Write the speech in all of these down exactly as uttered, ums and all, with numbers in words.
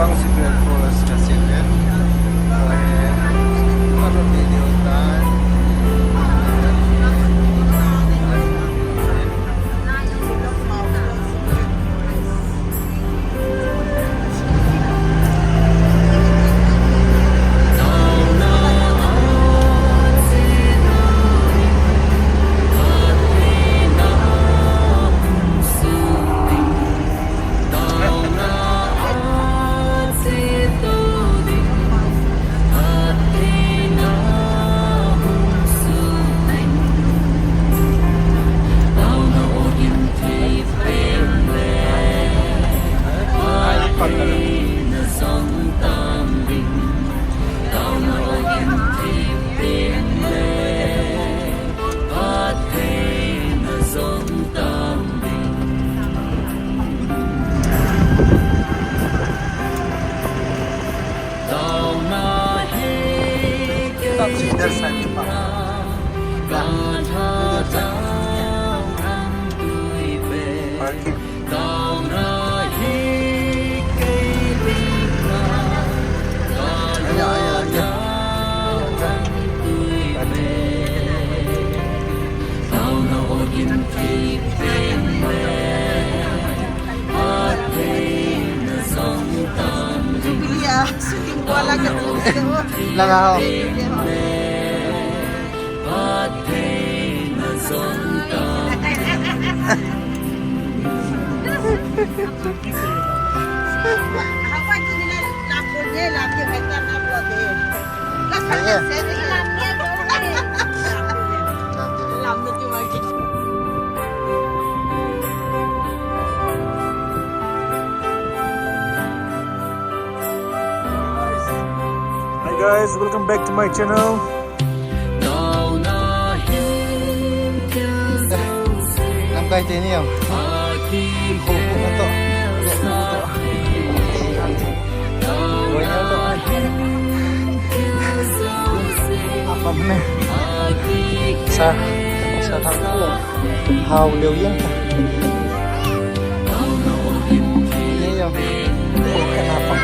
Ang secret force kasi din. Kaya, ano, video time. Langa ho. Hi guys, welcome back to my channel. Lamkai teni jong. Kho kho na to. Kho kho to. Koi na to. Apam ne. Sa, sa thang ko. Hao liu yen ta. Ni jong. Kho ka na pam.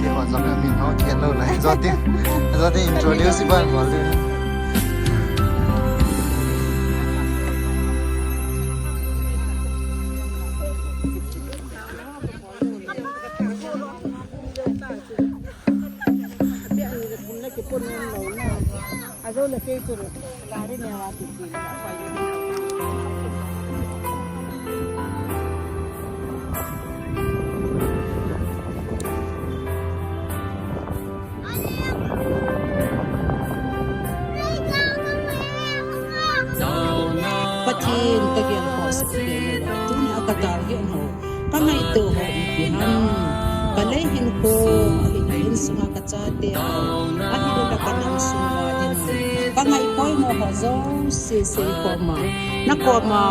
Ti ho jong min ho kian lou lai. Jati, jati introduce ban bol di. Pathen ka gel ho sah te, tuni a ka target ho, ka ngaito ho ipi ham, ka lei hinkho, ka insunga ka chate, ahilou le ka nam sung uva ding, ka ngai poimo ho jouse, sei koma, na koma,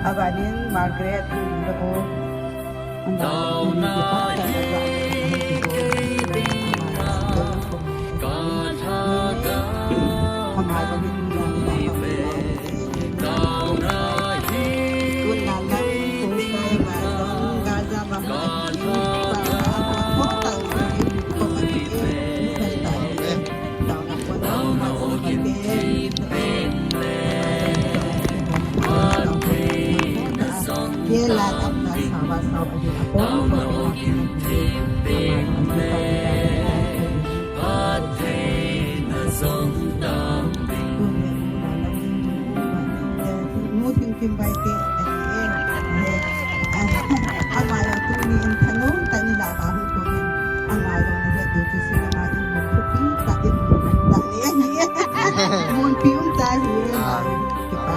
Abanin Margaret,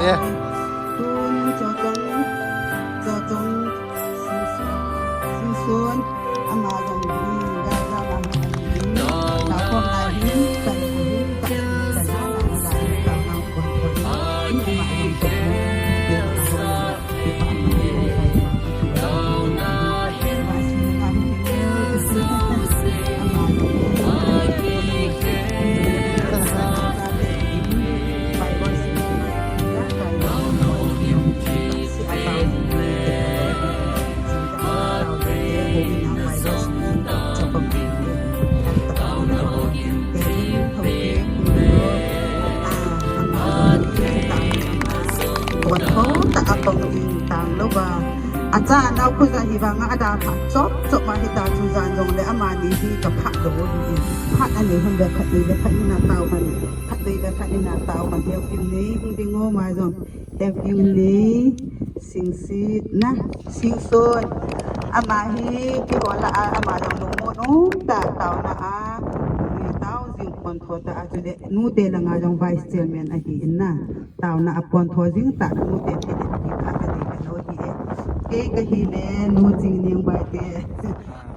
Amen. Tana khu ja hi vang a da phat chop chop ma hi ta chu jan jong le amani hi ka phat do hi in. Phat ani hun le khat ni le khat ni na tao man. Khat ni le khat ni na tao man heu kim ni hung ding o ma jong. Heu kim ni sing sit na sing son. Ama hi ki hola a ama jong lung mo nung ta tao na a. Tao jing kon tho ta a chu le nu te la nga jong vice chairman ahi in na. Taona a pon tho jing ta nu te thei le ti kha ka nei ka lo hi e. Kei ka hi le nu Chingning bai te.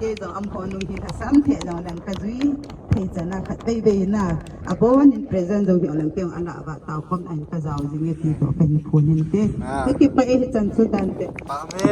Kei jong am pho nung hi lhasam thei jong lang ka jui. Thei chana khat bei bei na. A bon in present jong hi lang teng ala va tao kom an ka jao jing e ti to ka hin phun hin te. Ka ki pa e chan chu dan te. Pa me.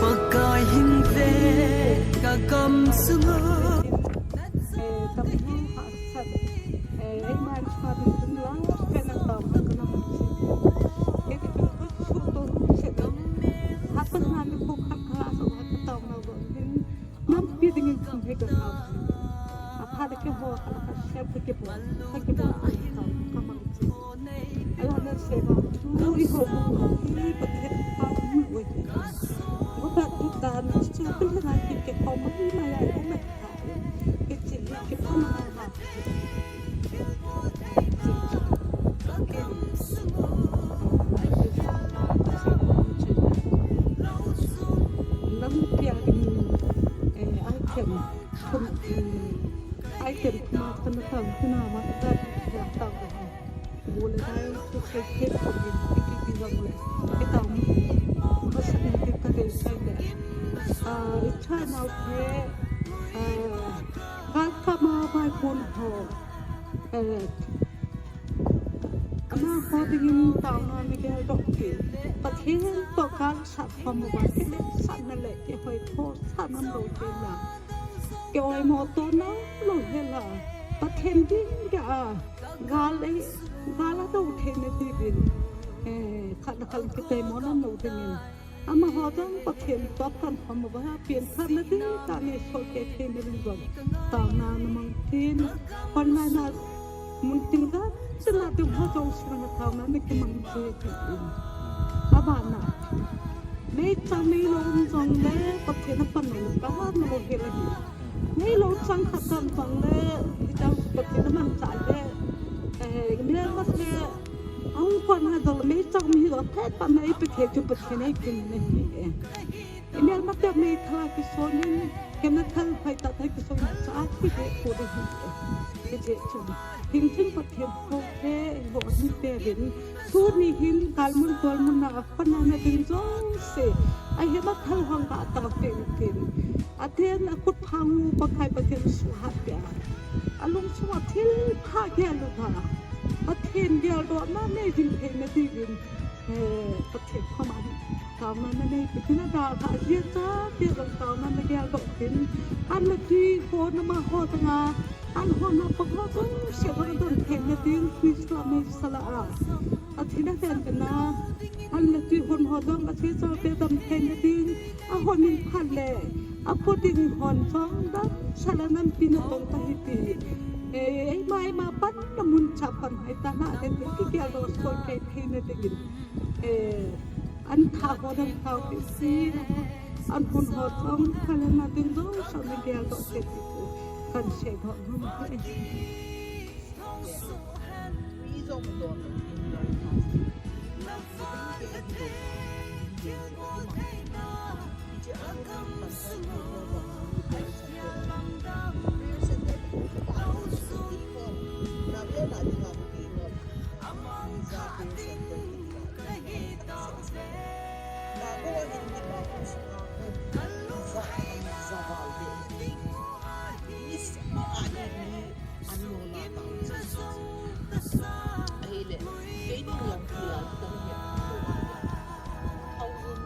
Pakai hin ve ka kam sunga. Eh, tam hang ha sat. Eh, ei mai pa ding ding lang, pen a tam ka na mu si. Ei ka tu ko su to se do. Ha pa na ni ko kha kha so ha ka tam na go ding. Nampi dingin thum he ka kha. A pha de ke ho ka la ka se ke ke bo. Ka ke bo ka ka ma chi. A la na se ba tu i ho mu hi pa ke pa mu we. Mo pa tu ta na chu ka na ki ke ho mu hi ma ya ko me. Ke chi ke pa ma ha. Lampi a ding, eh, item, item ma kana tang, kana ma ka ya tang. Bole dai, tu sai ke ko ni, ki ki bang le, kita mu, bas ni ke ka dei sai le. Ah, icha na ke, ah, ka ka ma bai kon ho. Eh, Amaho dingin taona mi geldoh kit. Pathen toh kalsat khom uva, kiletsahna le kihoithohsahna umlou tengle, kioimo to umlou hela. Pathen ding geiya gal ei, gal a do theina diuvin, eh, khat le khat kitaimona umlou dingin. Amaho jong Pathen toh pan khom uva, pianthahna ding tah le sohkei theina ding jong taona na mang tin, panlai na mun tin ga, chuna ding ho jong sina taona na kimang je tin. Abana, meichang meilou um jongle Pathen a pan lou ka ha na lou hel ahi. Meilou chang khat tam jongle, hichang Pathen a manchah le, eh, melmate, Ahung kon ha jong meichang mi jong phet pa mei pe khe chu Pathen ei pin na hi e. I melmate meithal a kisonin, kei na thal phai ta thal kisonin cha ki he ko de hi e. Ke je chu. Hing thing Pathen ko he ho ni te rin. Tuni hin kalmun tolmun na a khona na ding jong se. Ahi ma thal hong ka ta pe u tin. Aten a kut phang u Pakai Pathen suhat pe a. Alungsung a thil pha gel uva. Pathen geldohna nei jing theina diuvin, eh, Pathen khoma taona na nei, Pathen a dalha jeh a, tia jong taona na geldoh tin, an na tui ho na ma ho tanga, an ho na pa ho jong se jong don theina ding, tui sala mei sala a. Pathen a ven tena, an na tui hon ho jong a se jong te don theina ding, A hon in phat le, a kut in hon jong damsel a nampi na tong ta hiti. Eh, eima, eima pan na mun cha pan hai ta na le, ti ki gel doh sohkei theina dingin. Eh, an tha ho dam tha u ti si na. An hun ho jong pha le na ding jong sa mi gel doh se ti tu. Kan se doh mun he. Ahile, kei ding lang kila kita ni. Thousand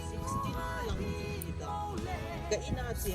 sixteen lang kita. Ka ina te.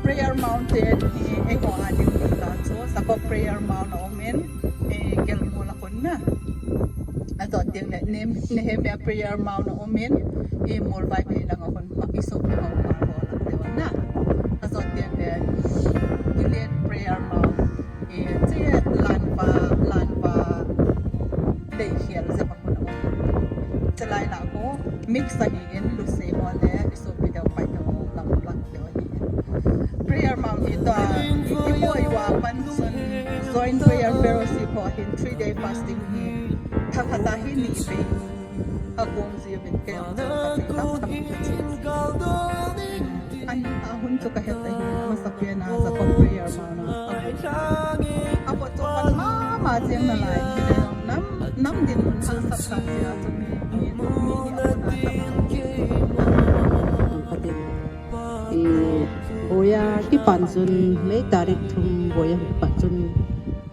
Prayer Mount te hi eiho a ding ta chu, Jacob Prayer Mount a um in, eh, Gelmol a kon na. Ajo teng le, Nehemiah Prayer Mount a um in, eh, Molvaiphei lang a kon, i sopi ho ma ho lang te na. Ajo teng le, Gilead Prayer Mount, eh, che Lanva, Lanva, Leikhel jep a kon a um. Chelai lah ho, mix ahi in, Lusei ho le, i sopi deu pai deu ho, lam plak deu ahi in. Prayer Mount hi tua, i poi uva pan chun, joint prayer fellowship ho hin, three day fasting hi, thakhat a hi ni vei, a gong ji uvin kei jong chu ka thei tam tam ka chi. An, a hun chu ka het ahi, a masapen a Jacob Prayer Mount a. A pot chu pan mama jeng nalai, nam, nam dinmun hangsat sa jeh a chu mi, mi, mi a pot a tam. Ka tin. I, Boya kipan chun, May tarik thum Boya kipan chun,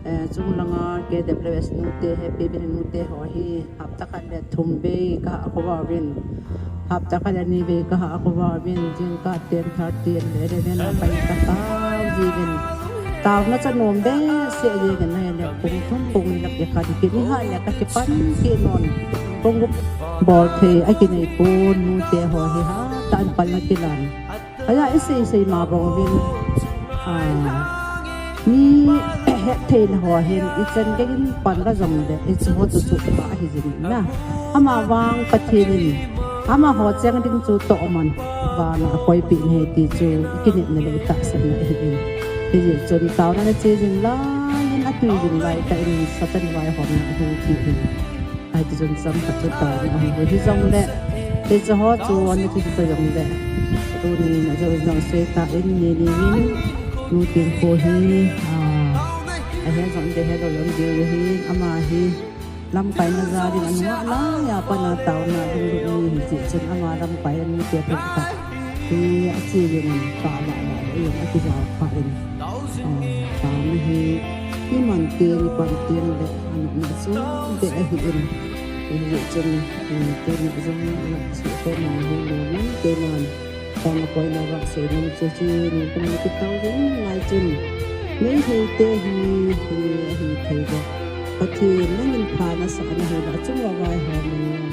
eh, chung langa K W S nute, Happy Valley nute ho hi, hapta khat le thum vei ka ha khovah uvin. Hapta khat le ni vei ka ha khovah uvin, jingkah ten thirty le eleven a pai ka tao jiuvin. Taona cha nom behseh jengin ahile, pung thum pung ni lak kikhen kit ni ha le ka kipan kit non. Pung gup bol thei a kinei pon nute ho hi hatah in pan a kilan. Aja i sei sei ma bang uvin, ah, mi het theina ho hin, i chan gei in pan la jong le, i chu ho chu chu pa ahi jin na. Amavang Pathen in, amaho cheng ding chu tohman, vana akoipeh in ahi ti chu, i kinepna le i tahsanna ahi in. Hijeh chun taona nache jing lai in, atui jing lai tah in Satan vaihomna hung thi hin. Hiti chun chomkhat chu taona hung hi jongle, hiche ho chu ana thi ta jongle, tuni na jong jong sei ta in, ni ni in, nu Tinkho hi, ah, ahe jong de he lo jong de hi, ama hi lamkaina jal in anunga laiya pat a taona lunglut mi hijeh chun ama lamkai a mite phat khat hi ache jing in, pa la la in akija pha in. Ah, taona hi iman teng ipan teng le anopna chu beh ahi in. Hijeh chun, eh, tuni jong ana che khom na hi le min keiman Taona poimo vang seinom chu hiche ni kum ni kitao jing lai chun, Meiteite hi, hi, hi thei ba. Pathen nangin pha nasah na hi ba, achunga vaihom in lang,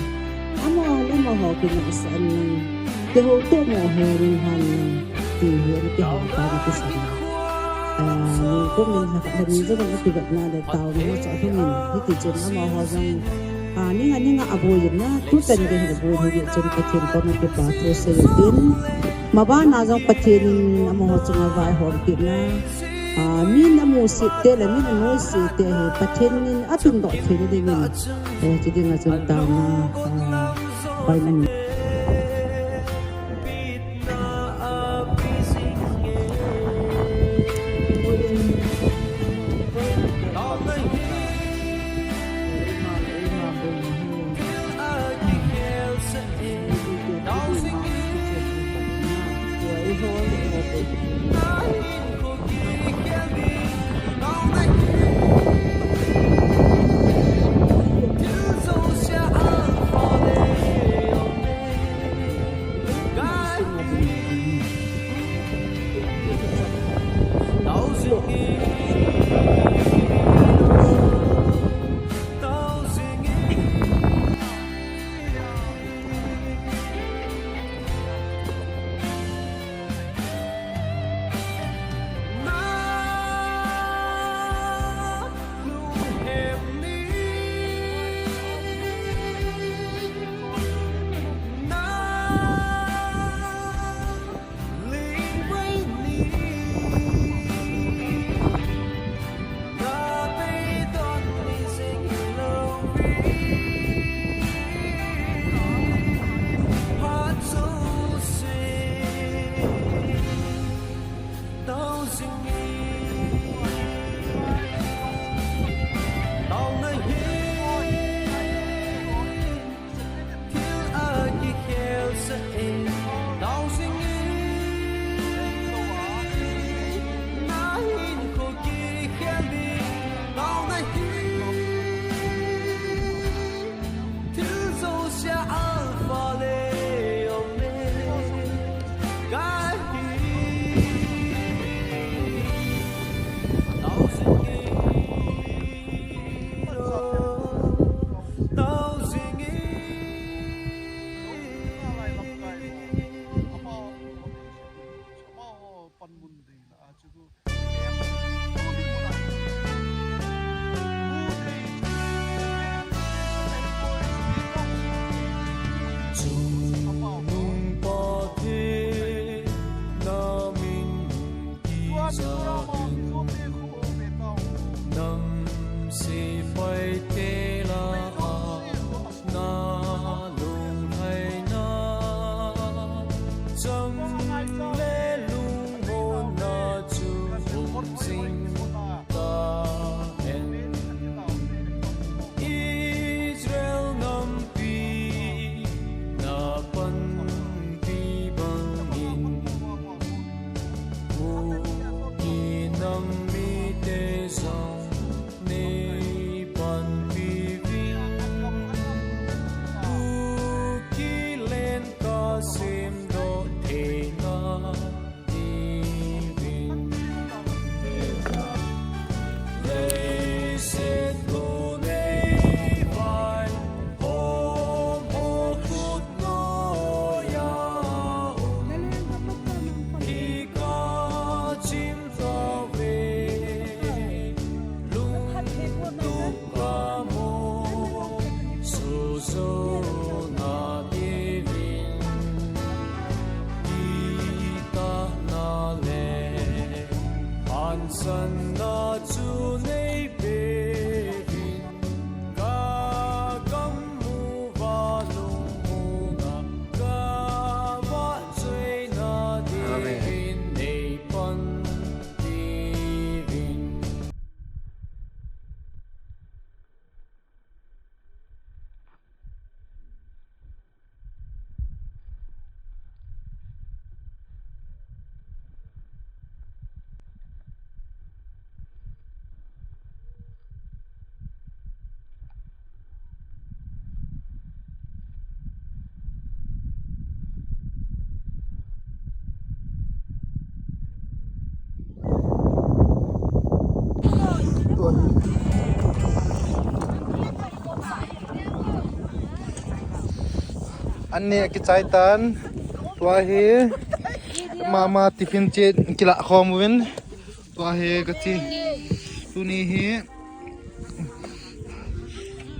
amaho le amaho kinahsah in lang, kihoutoh mo hel in lang, ti hi ana kihou pa na kisah na. Ah, ni kum in ha, ha ni jong ana kivetna le taona ho chu ahung in, hiti chun amaho jong Ah, ninga, ninga aboi in na, tutan gei aboi in, hijeh chun Pathen koma kipa thu sei u hitin. Mabana jong Pathen in amaho chunga vaihom kit na. Ah, min amusit te le min anoisit te hi Pathen in atundoh theina dingin. Eh, hiche dinga chun taona, ah, pai na ni. Channa chu nei peuvin, ka gam mu va lungmong a, ka vahchoina dingin nei pan tiuvin. An neh kichai tan. Tua hi mama tiffin che kila khom uvin. Tua hi ka chi. Tuni hi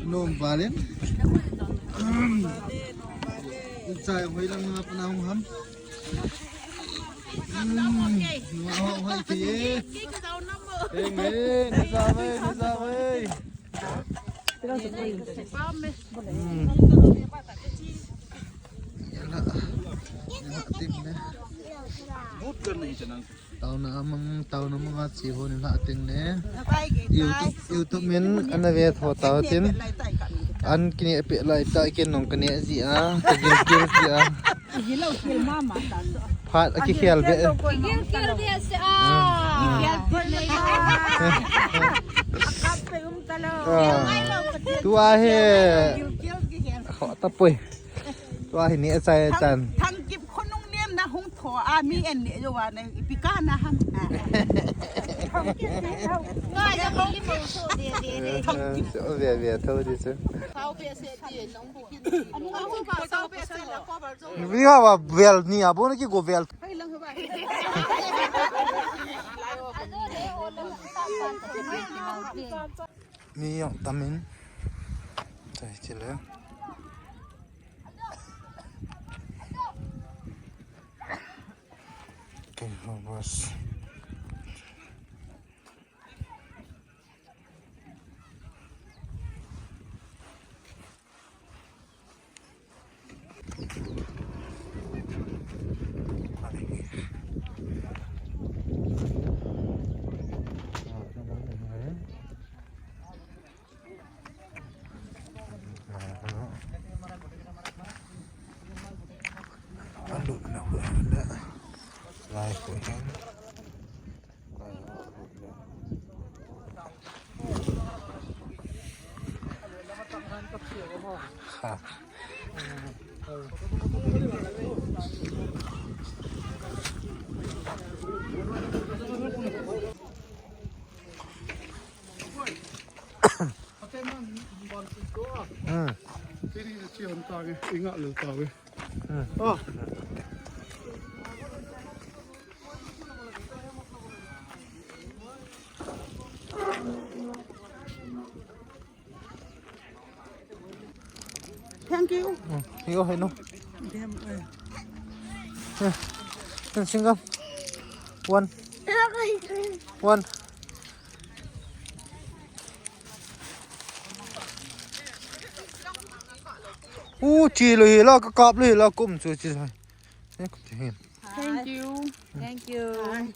nom valin. Chai hoi lang na pana hung ham. Hmm, hoi hoi ki. Hei, hei, ni sa wei, ni sa wei. Hmm. Yalah. Yalah, tim ne. Taona mang, taona mang a chi ho ni lah ting ne. YouTube, YouTube min ana ve tho tau tin. An kine pe lai ta ken nong kane ji a, ka gil gil ji a. Phat a kikhel ve. Gil gil ve se a. Ah. Tua hi. Kho ta poi. Tua hi ni a chai chan. Thang kip khonung nem na hung tho a mi en ne jo wa na ipi ka na ham. Ngai ja mo mo so de de de. Thang kip. So ve ve tho di chu. Sao pe se ti nong bu. Anu ngai ba sao pe se la ko ba jo. Vi ha wa vel ni a bo na ki go vel. Hai lang ba. Mi jong tam in. Chai chile. Kei ho bus. Ha. Hmm. Hmm. Thank you. Hmm. Yo, hello. Damn, eh. Eh, eh, single. One. One. U, chi lo hi la, ka kap lo hi la, kum chu chi lo. Eh, ka ti hin. Thank you. Thank you.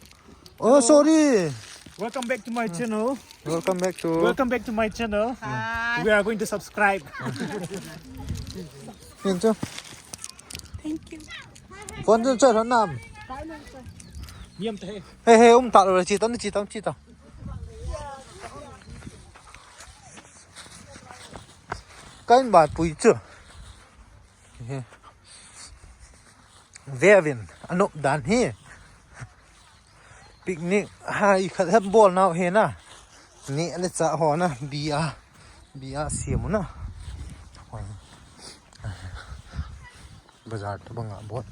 Oh, sorry. Welcome back to my channel. Welcome back to. Welcome back to my channel. Hi. We are going to subscribe. Thank you. Thank you. Phone chu choi lhon nam. Niam te. Hey, hey, um ta lo, chi tam, chi tam, chi tam. Kain ba pui chu. He. Veuvin, anop dan hi. Picnic, hai, khat het bol nau hi na. Ni le cha ho na, bia, bia siam na. Bazar to banga bol.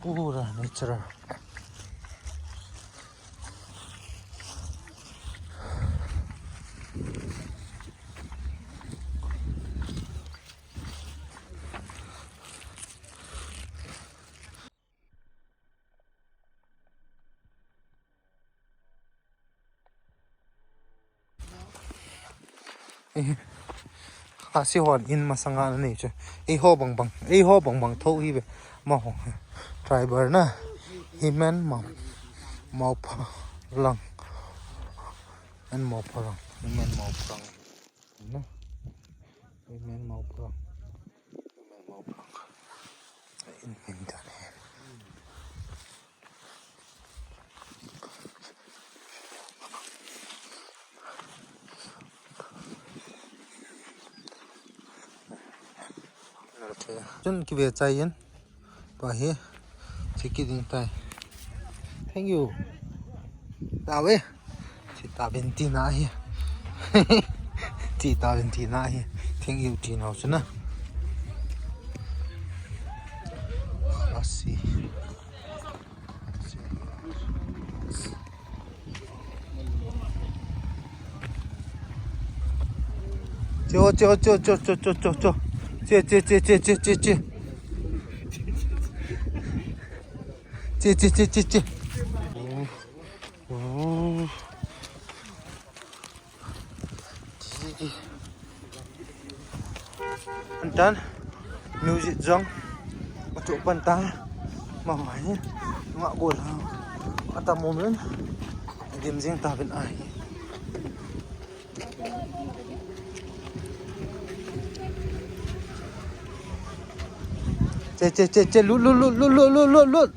Pura natural. Khasi hon in masanga na nei chu. Eiho bang bang, eiho bang bang tho hi ve. Amaho. Driver na. Himen Mau, Mauphalang. Himen Mauphalang. Himen Mauphalang. Na. Himen Mauphalang. Himen Mauphalang. In min dan he. Chun kive chai in. Tua hi. Chi kit ding tai. Thank you. Tawe. Chi tauvin tina hi. Chi tauvin tina hi. Thank you tina chu na. Asi. Cho, cho, cho, cho, cho, cho, cho, cho. Che, che, che, che, che, che, che. Che, che, che, che, che. Oh. Oh. Antan music jong achu pan ta ma hoi nga gol ha ata moment dim jing ta ben ai. Che che che che lut lut lut lut lut lut lut.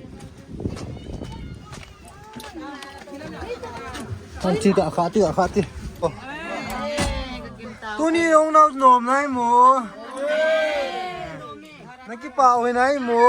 Kan chi ta kha ti kha ti. Oh. Tuni nong nau nom nai mo. Na kipah u nai mo.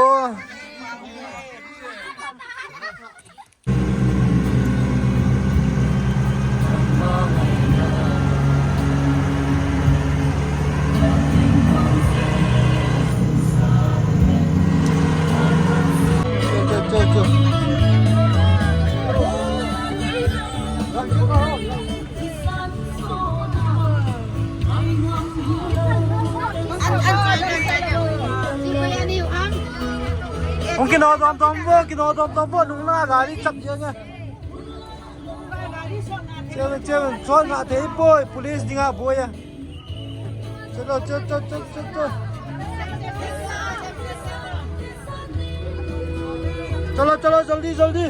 Hung kino tom tom vo, kino tom tom vo, nung na gari chap jeng e. Cheven, cheven, chon nga te poi, police dinga boi e. Chalo, chalo, chalo, chalo, chalo. Chalo, chalo, jaldi, jaldi.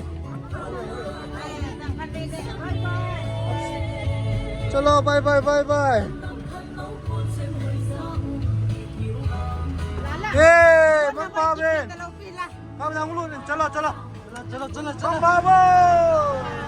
Chalo, bye, bye, bye, bye. Hey, mang pa ben. Kam nang lu, chalo, chalo. Chalo, chalo, chalo. Mang pa bo.